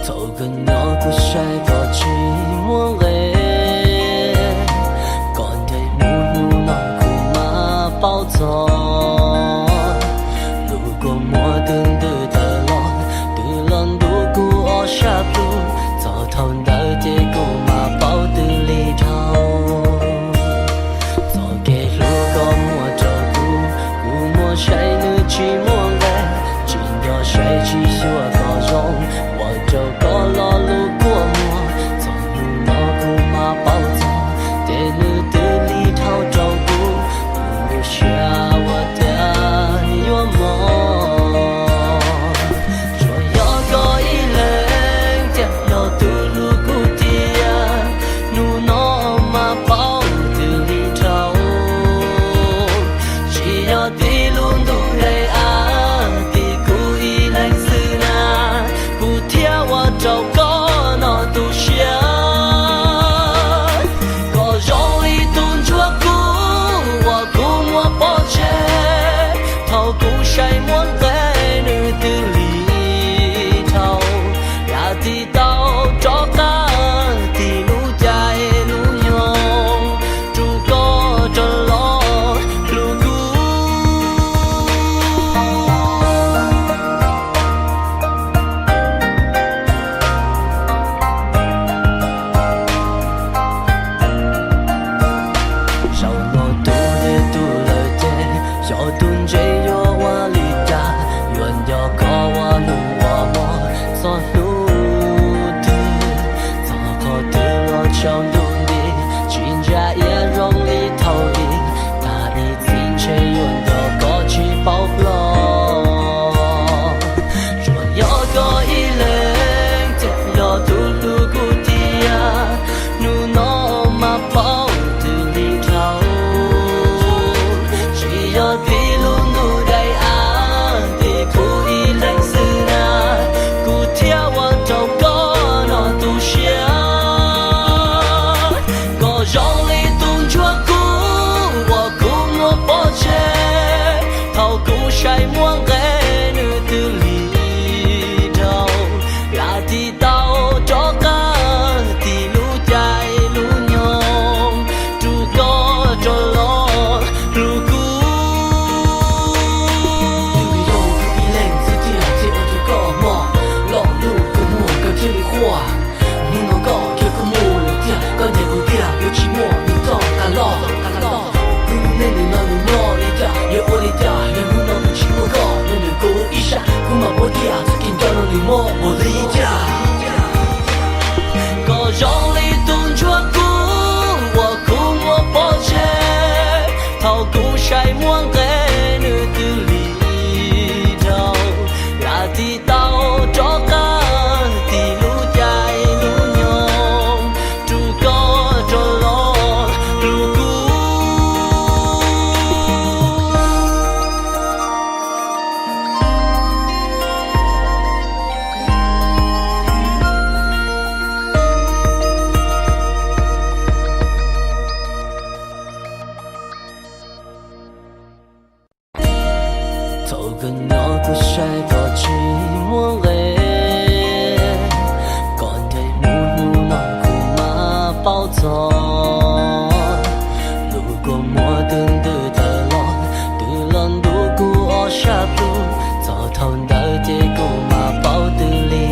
Thaum kawg nyob kuv saib koj tsis muaj nqe, koj ntsej muag hnub no kuv mam paub txog. Lub kua muag twb ntws tawm los, twb los ntuj kuv ob sab plhu, txog thaum ntawd ces kuv mam paub twb lig dhau. Txoj kev hlub koj muaj rau kuv, kuv muab saib nws tsis muaj nqe, tsis nco saib tsis xyuas koj zoo, ua rau koj lo lub kua muag. Txog hnub no kuv mam paub txog, ces nws twb lig dhau rau kuv, kuv tu siab ua cas yuav mob. Tsuas yog koj ib leeg thiaj yog tus hlub kuv tiag, hnub no mas paub twb lig dhau. Tsis yog tib lub ntuj daim av, tim kuv ib leeg xwb na, kuv thiaj ua rau koj no tu siab. Koj zoo li tus ntsuag kub uas kuv muab pov tseg, thaum kuv saib muaj nqe nws twb lig dhau. Yam tsis tau rov qab tim lub caij lub nyoog, rub koj rov los hlub kuv. Zaum no tus deb tu lawm ces, xyov tus ntses yuav ua li cas, yuav nco koj ua nus ua hmo txog hnub twg. Txog qhov twg los tsaus ntuj nti, tsis ntsa iab zoo li thaum ub, tag ib txhis ntshe yuav nco koj tsis paub hlo. Tsuas yog koj ib leeg thiaj yog tus hlub kuv tiag, hnub no mas paub twb lig dhau. Tsis yog tib lub ntuj daim av, tim kuv ib leeg xwb na, kuv thiaj ua rau koj no tu siab. Koj zoo li tus ntsuag kub uas kuv muab pov tseg, thaum kuv saib muaj nqe nws twb lig dhau. Yam tsis tau rov qab tim lub caij lub nyoog, rub koj rov los hlub kuv. Twb yog kuv ib leeg xwb thiaj thiaj ua rau koj mob, lo lub kua muag koj thiaj li quaj. Hnub no koj khiav koj mus lawm tiag, koj ncaim kuv tiag yuav tsis muaj nws txoj ka loj. Kuv lub neej nim no nws nyob li cas, yuav ua li cas yog hnub no kuv tsis muaj koj nyob ntawm kuv ib sab, kuv mam paub tias txoj kev nco no nws mob npaum li cas. Koj zoo